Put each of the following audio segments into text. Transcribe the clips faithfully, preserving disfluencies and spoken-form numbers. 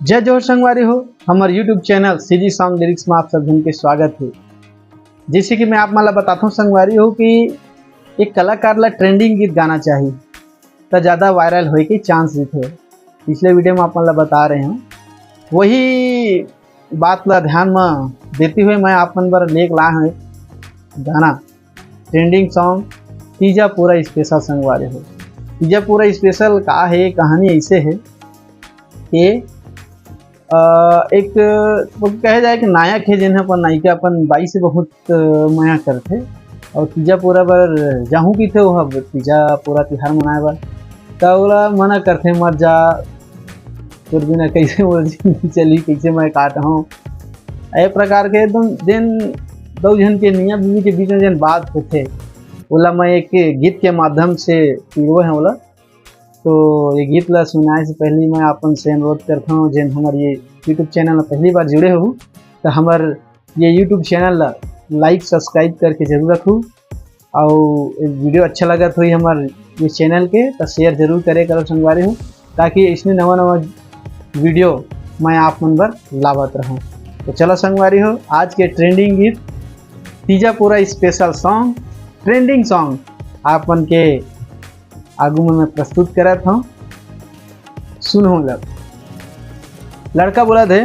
जय जोहार संगवारी हो, हमर YouTube channel CG Song Lyrics में आप सब झन के स्वागत हे। जैसे कि मैं आप मन ला बताथों संगवारी हो कि एक कलाकार ला ट्रेंडिंग गीत गाना चाही, त ज़्यादा वायरल होए के चांस रहिथे। पिछले वीडियो में आप मन ला बता रहे हूँ, वही बात ला ध्यान में देते हुए मैं आप मन बर लेके लाए हूँ एक गाना, ट्रेंडिंग सॉन्ग तीजा पूरा स्पेशल संगवारी हो। तीजा पूरा स्पेशल का है, कहानी ऐसे है कि अ, एक वो कहे जाए कि नायक है, जिन्हें अपन नायिका अपन बाई से बहुत अ, मया करथे और तीजा पूरा बर जाहूँ कहिथे, वो ह तीजा पूरा तिहार मनाए बर, त ओला मना करथे, "मत जा, तोर बिना कैसे मोर जिंदगी चलही, कैसे मैं काटहूँ।" ए प्रकार के एकदम जेन दो झन के मियाँ बीवी के बीच में जेन बात होथे, ओला मैं एक गीत के माध्यम से पीड़ो है ओला। तो ये गीत ला सुनाए से पहले मैं अपन से अनुरोध करता हूँ, जेन हमारे ये YouTube चैनल में पहली बार जुड़े हो, तो हमारे ये YouTube चैनल ला लाइक सब्सक्राइब करके जरूर रखू। और वीडियो अच्छा लगत होही हमारे ये चैनल के, तो शेयर जरूर करे करो संगवारी हो, ताकि इसमें नवा नवा वीडियो मैं आप मन बर लावत रहूँ। तो चलो संगवारी हो, आज के ट्रेंडिंग गीत तीजा पूरा स्पेशल सॉन्ग, ट्रेंडिंग सॉन्ग आप मन के आगू में मैं प्रस्तुत करत हूँ। सुनहु लब। लड़का बोलत हे,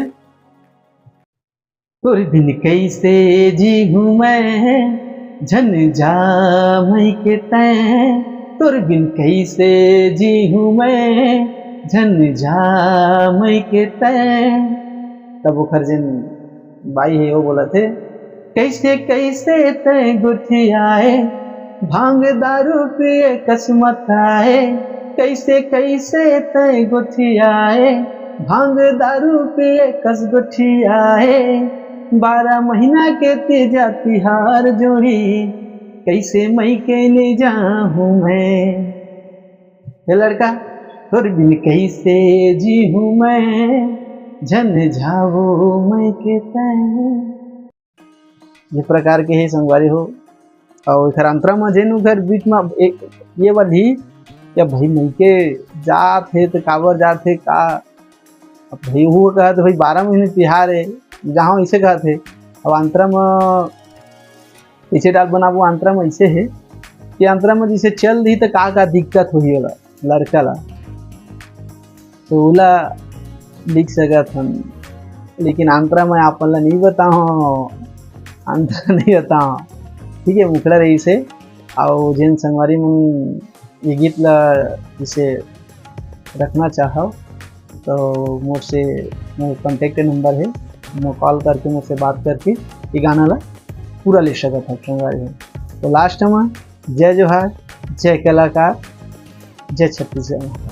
"तोर बिन कैसे जीहूँ मैं, झन जा मइके तैं। तोर बिन कैसे जीहूँ मैं, झन जा मइके तैं।" तब ओखर जेन बाई हे, वो बोलत हे, "कैसे कैसे तैं गोठियाए, भांग दारू पिए कस मताए। कैसे कैसे तैं गोठियाए, भांग दारू पिए कस गोठियाए। बारह महीना के तीजा तिहार जोड़ी, कैसे मइके ले जाहूँ मैं।" हे लड़का, तोर बिन कैसे जीहूँ मैं, झन जा वो मइके तैं। ये प्रकार के हे संगवारी हो। और एखर अंतरा म जेन ओखर बीच म एक ये वाली, क्या भाई मइके जात हे त काबर जात हे का? अब भाई वो कहत भाई बारह महीने तिहार हे, जाहूँ ऐसे कहत हे। अब अंतरा म पीछे डाल बनाबो, अंतरा म ऐसे हे कि अंतरा म जैसे चल दी त का का दिक्कत होही ओला, लड़का ला, तो ओला लिख सकत हन, लेकिन अंतरा मैं आप मन ला नहीं बताऊँ, अंतरा नहीं बताऊँ। ठीक है, मुखड़ा रहिसे। और जेन संगवारी मन ये गीत ला जैसे रखना चाहो तो मोर से, मोर कॉन्टैक्ट नंबर है, मोर कॉल करके मोर से बात करके ये गाना ला पूरा ले सकत हो संगवारी हो। तो लास्ट में जय जोहार, जय कलाकार, जय छत्तीसगढ़।